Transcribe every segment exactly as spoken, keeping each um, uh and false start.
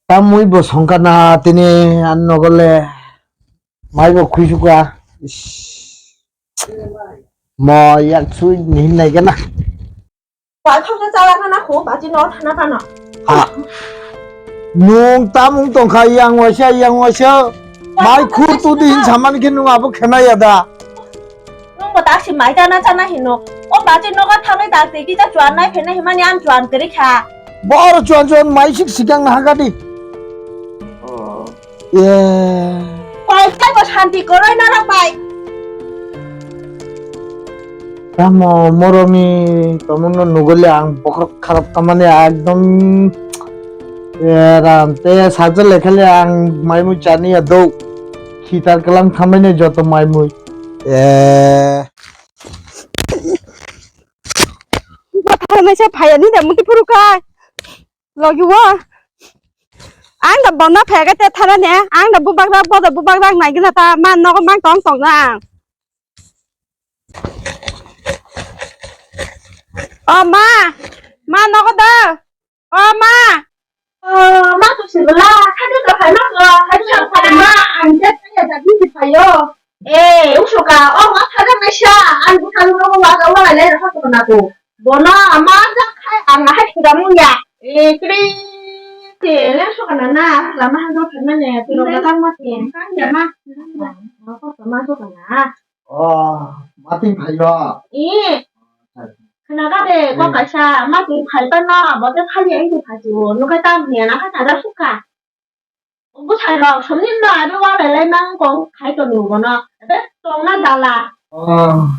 Tamwi bo songkha na tini ani nogo le. Mai bo khuisuka. Ish. Mo yak sui ni hin nai gana. Pai khok chala khana kho, baji no thana khana. Ah. Nung tamung tongkha yang waisa, yang waisa. Mai khur tu di hin samani khe nung abo khena ya da. Nung bo tak si mai chana chana hino. O baji nogo thangwi tak tei kisa chuan nai phena himani ang chuan kwrwi kha. Boro chuan chuan mai sik sikang na hagadi. Oh. Ye. Pai khai bo shanti koroi norok bai. Tamo morokni tongmungno nugole ang bokhorok kharap tamani ekdom, eh, ram te sajak lekhale ang maimui chani ya do. Khitar kelang thamani joto maimui. Eh. Tharanaisa phaiya ni da muti phuru kai. Logi o. Ang da bonna phaiya te tharani. Ang da bubak rak boda bubak rak nai gina ta. Ma nogo mang tong tong na ang. O ma. Ma nogo da. O ma. O ma tu sibla. Khadi to khai ma ko. Khadi to khai ma. Ang je khai ya jadi si phaio. Eh, usuka. O ma khada mesa. Ang bukan nogo wa wa le ha ko na ko. Bono ama jak khai ang hai khuda mung ya. Eh, kri, te, le so kana na, lama ha do kana ne, te ro ka ma te, kan ya ma. Ma so kana. Oh, mati phayo. Eh, kana ka de, ko kaisa, mati phai pa no, bo te phai ya, ini phai tu, no ka tam ya na ka ta da suka. Bwsai rok somni no abo walai lai mang kong khai toni bono. Ebe tongna dala. Oh,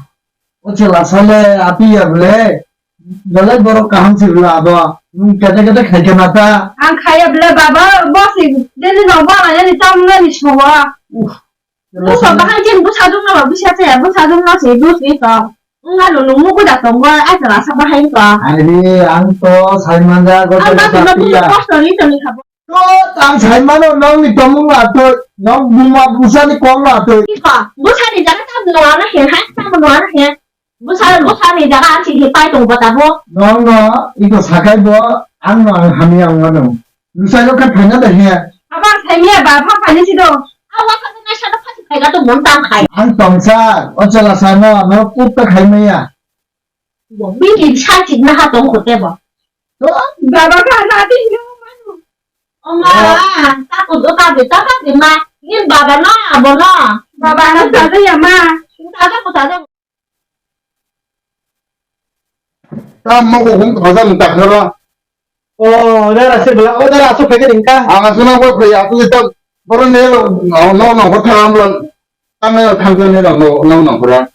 o chwla sale api ya bwle. Belai borok kaham si bwle abo. Nwng kete kete khai khe mata. Ang khaiya bwle baba, bo si deni no walai ni tam no ni sowa. Uff. Bo so bahai jen bwsa dum no bwsa se, bwsa dum no se, bwsa se to. Nga no nung muku da tong wa, ai chwla sa bahai to. Ari, ang to sai manja go. Ang ba no kosto ni to ni khabo. To, ang sai mano, nokni tongmung latwi, nok buma bwsani kok latwi. Iko, bwsani jaga tamo nung ano he, ha, tamo nung ano he. Bwsa, bwsani jaga ang sigi pai tong bo tabo. Nokno, iko sakai bo, ang no ang hamya wng mano. Bwsai rok khe phaina da he. Abo ang sai miya ba, pha phani si do. Awa sa na sa phasi phaiga to mon tam khai. Ang tongsa, o chwla sa no, no kuk ta khai maya. Bo bini sa chik na ha tong khote bo. To, baba ka na ti no mano. O ma, ta ko do ta de ta ta de ma. Ni baba no, abo no. Baba no ta de ya ma. Ta de ko ta de. Ta mo ko hum ta sa ta khara. O, dara se bela, o, dara asu phege ringka. Ang asu na ko phege, asu ta, boro ne lo, no, no, no, ko thang lo. Tang ne thang ne lo, no, no, no, boro.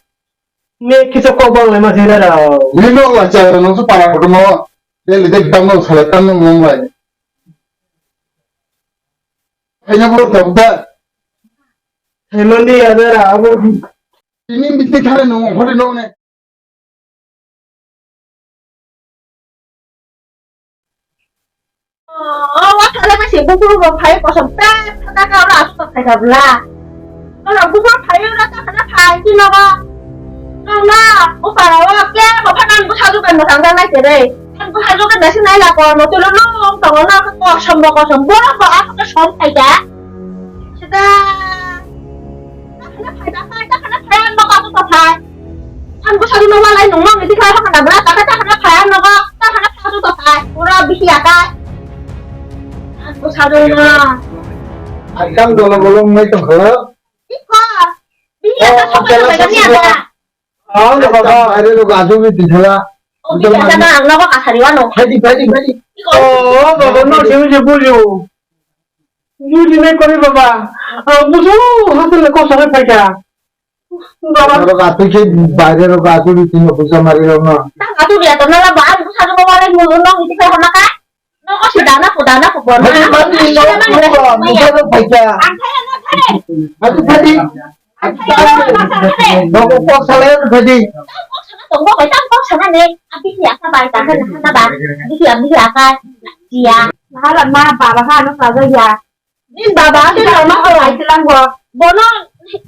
Me kisa kok bang le ma se dara. Ni no la cha, no su para ko mo. De le de tang no sala tang no mo lai. Ai na boro ta ta. Hai mandi ya dara, abo. Ini bitte khare no, hore no ne. O, o, thale ma se bukur bo phai kosom pek thata ka ora asu thai ka bla. Ora bukur phai ora ta khana phai ti no ba. Nang na, o para o ke bo phanan bu sadu kan no thang nai te re. An bu sadu kan nasi nai la ko no te lo no tong na kosom bo kosom bo bo asu ka som thai ka. Sida. Ta khana phai ta phai ta khana phai an bo ka tu ta phai. An bwsadu no walai nung mang ni tikhlai hakha na bwla ta kha ta khana phai an nogo ta khana phai tu ta phai pura bisi akai. An bwsadu no. Akam dolo bolo wngwi tongkha. Iko. Bisi ata sobai sobai kami ata. Oh, no baba. Aire ro gaju ni tithela. O bisi ata na ang nogo kasari wano. Phaidi, phaidi, phaidi. Iko. Oh, baba no simi je bujo. Buji nai kori baba. Ang bujo hasil ko sangai phaikha. Baba. Rok atwi khe baire rok atwi ri tino puja mari rok no. Tang atwi ri ato nala ba ang busa rok wale nulu no hiti khe hona ka. No ko si dana pu dana pu bon. Badi, badi, no, no, no, no, no, no, no. Ang thaya no thare. Badi, badi. Ang thaya no thare. No ko kok salai no badi. Tang kok sana tong bo bai tang kok sana ne. Abi ki aka bai ta na na ba. Abi ki abi ki aka. Dia. Hala ma baba ha no sa ya. Din baba, din baba, oh, ai tilang bo. Bono,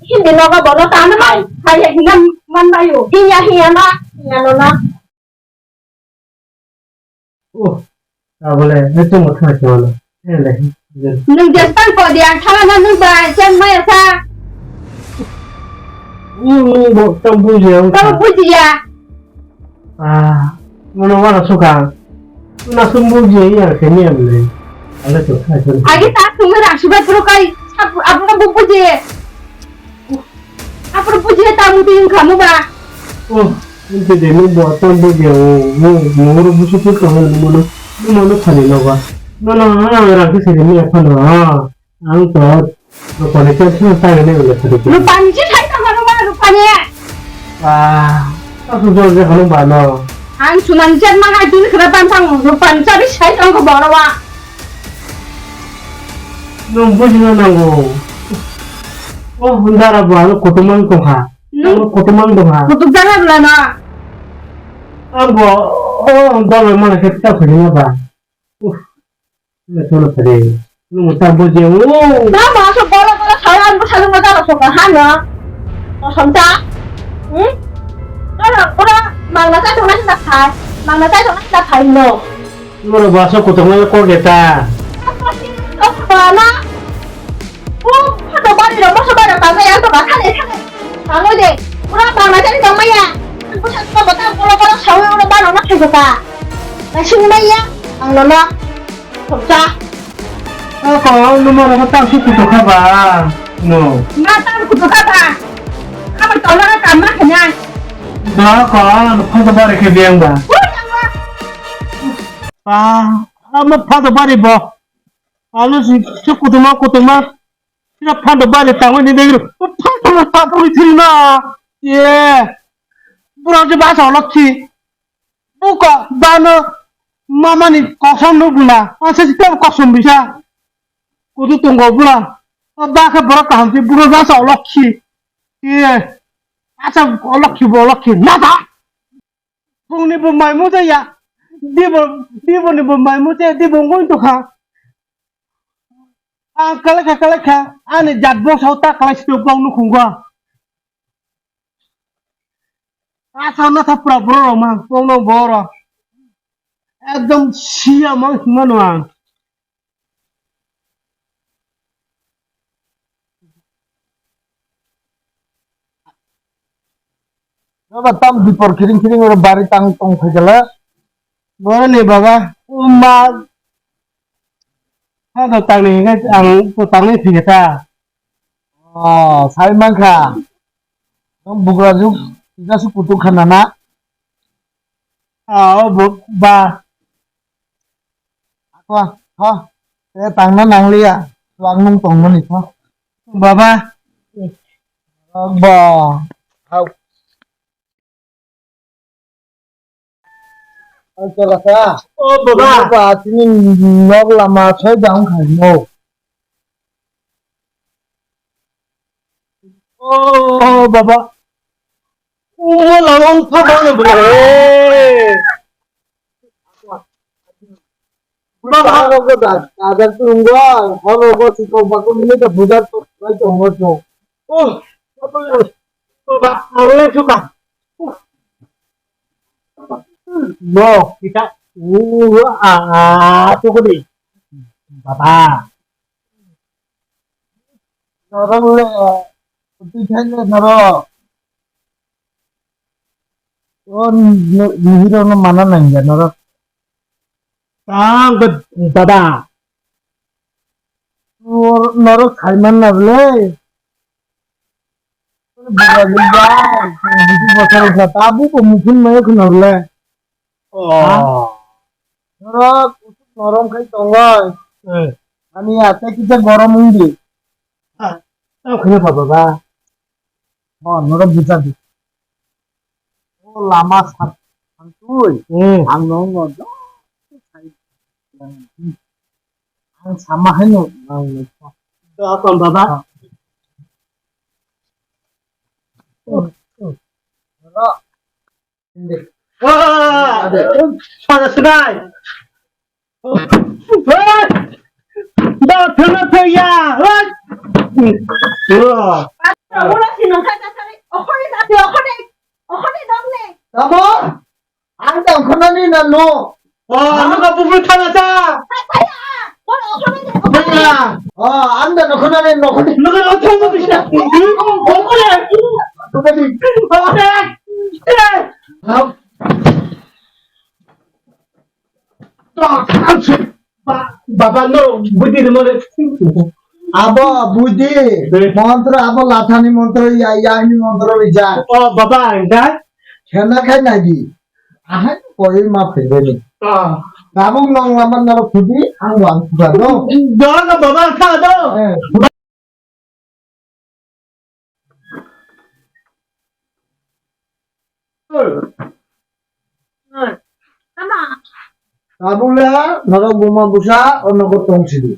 hindi nogo, bono tano mai. Hai, hai, hinam, man bayo. Hiya, hiya, ma. Hiya, no, na. Oh, tabole, itu mo thang cholo. Ele. Nwng jespan kodi ang thala na nwng ba chen maya sa. Nwng nwng bo tam buji ang. Tamo buji ya. Ah, mano wala suka. Tuna sumbu je ya kenya mle. Ale to khai to. Agi ta sumbu ra suba pro kai. Abu abu bubu je. Abu bubu je ta mu tin khamu ba. Oh, inte de mu bo ta bu je o mu mu ro bu su ko mo no mo no phani no ba. No no no ra ke se ni phano. Ang to rupani chat sino tangwi nai wngkha sadi. Rupani chat hai tongkha nung ba rupani. Ah, kasu jor je hwnung ba no. Ang sunani chat ma hai tini khna pan thang rupani chat sai tongkha boro wa. Nung bujina nango. Oh, hundara bo ano kutumang tongkha. Nung ano kutumang tongkha. Kutuk jana bla no. Ang bo, oh, dolo mana khe ta khulina ba. Uh. Ina sono sari. Nung ta bo je o. Na ma so bolo bolo sala an bwsa nung ta so ka ha no. O som ta. Hmm? Ora ora mangna ta thong na ta khai. Mangna ta thong na ta khai no. Nung ba so ko thong na ko ge ta. Ko na. Ko pha to bari ro mo so bari ka ya to ka khale khale. Tangwi de, pura bangla jani tongmaya. Ang bwsa tongma bwtang bolo bolo sawi ulo bano na thaijakha. Naising maya, ang nono thopsa. Ako, no mano ko tang si kutukha ba. No. Ma tang kutukha ba. Amo tongna ka ma khanya. Ba ko, no pha ba re khe biang ba. Ui, ang ba. Ba, amo pha ba re bo. Alo si, si kutuma, kutuma. Sira phando bari tangwi ni degro. Phando tangwi thiri na. Ye. Bura je basa olokhi. Buka bano mamani kosom no bula. Asa sita kosom bisa. Kudu tongo bura. Ba khe borok kaham se bura basa olokhi. Ye. Asa olokhi bo olokhi. Nata. Bungni bo maimu jaya. Dibo, dibo ni bo maimu jaya. Dibo ngoi tokha. Ang kalai kha, kalai kha, ani jat bwsao ta kalai sito bong nukhungo. Asa na thapra boro rok mang, bong no boro. Ekdom siya mang hima no ang. Baba tam dipor kiring kiring oro bari tang tong phaikala. Boro ni baba, uma. Ha to tang ni hingke ang to tang ni phiketa. Oh, sai mankha. Nang bugra juk tisa su kutuk khana na. Ah, oh, bo-, ba. Ako, ha. Te tangna nangliya. Twang nung tongmani tho. Baba. Ba. Hau. Ang tolasa. Oh, baba. Baba, tini nok lama soi daun khai mo. Oh, baba. Umo lama ung pha bang bro. Baba. Baba ko da, da tungwa, horo ko si ko ba ko ni da buda to, bai to mo to. Oh, baba. Baba, ale suka. No, kita. Uh, ah, ah, tu ko di. Baba. Norok le, twi thai le norok. O, ni-, ni hero no mana nangya norok. Tang ke dada. Nor-, norok khai man na bole. Buka buka, buka bosor sa tabu ko mukhin mayo khna bole. Oh. Ha? Norok usuk norom khai tongo. Eh. Ani ate kisa gorom wngdi. Ah, tamo khna baba ba. Oh, norok buja di. Oh, lama sa-, santui. Hmm. Ang no no do. Ang sama hai no, ang no. Do kon baba. Ah. Oh, oh. Norok. Wah! Pada sedai. Wah! Dah kena payah. Wah! Wah! Ora si nongkha ta sari. Okhone ta, okhone. Okhone dong ne. Tamo? Ang tong khonani na no. Wah, ano ka pupul thana ta. Hai, hai, ah. Ora okhone de. Oh, ang da nokho na nokho ni. Nokho na thong mo bisa. Nokho na. Nokho ni. Baba no budi ni mole. Abo budi. Mantra abo lathani mantra ya ya ni mantra ya. Oh baba ang da. Khena khai nai di. Ahai koi ma phai ni. Ah. Tabuk nong lamar naro khudi ang wang ba no. Dora baba kha do. Eh. Tabuk le norok buma busa o nogo tong sidi.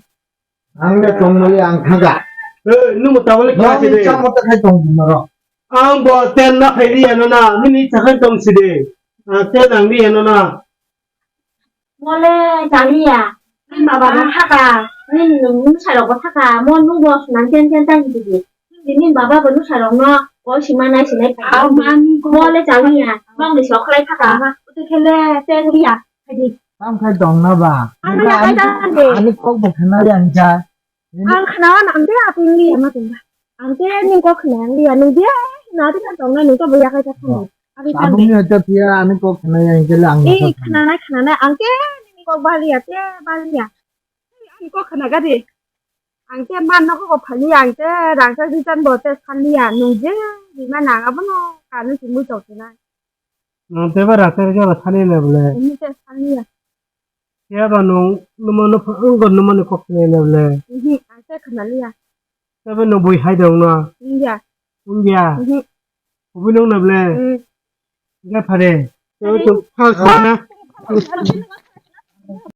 Ang le tong mali ang thaga. Eh, nung mo tabuk le kha sidi. Nong chamo ta khai tong norok. Ang bo ten na khai ri ano na, nini ta khai tong sidi. Ah, ten ang ri ano na. Mole chaliya, nini baba no thaka, nini nung nung sai rok bo thaka, mo nung bo nang ten ten tang di di. Nini baba bo nung sai rok no, koi sima nai sinai pai. Mole chaliya, bang ni sok khlai thaka. Uti khele ten liya, hai di. Tam khai tong na ba. Ani kok bo khna yang ja. Ang khna nang de apin liya ma tong ba. Ang te nung kok khna yang liya, nung dia na di kan tong na nung to bo ya kai ta thang. Aboni hoite phiya ani kok khna ya hingke le ang. Eh, khna nai, khna nai, ang te nini kok baliya, te baliya. Ani kok khna gadi. Ang te man no kok phaliya, ang te rang ta di tan bo te saliya, nung je di ma nang abono kanu chumui tok na. Nung te ba rang ta di ba saliya le bole. Ini te saliya. Ya ba nung numa no pha, nung numa ni kok khna le bole. Ini ang te khna liya. Tebe no bui hai dong no. Wngya. Wngya. Mhm. Kubui nung na ble. Mm. Ga phare. Tebe to phal sana.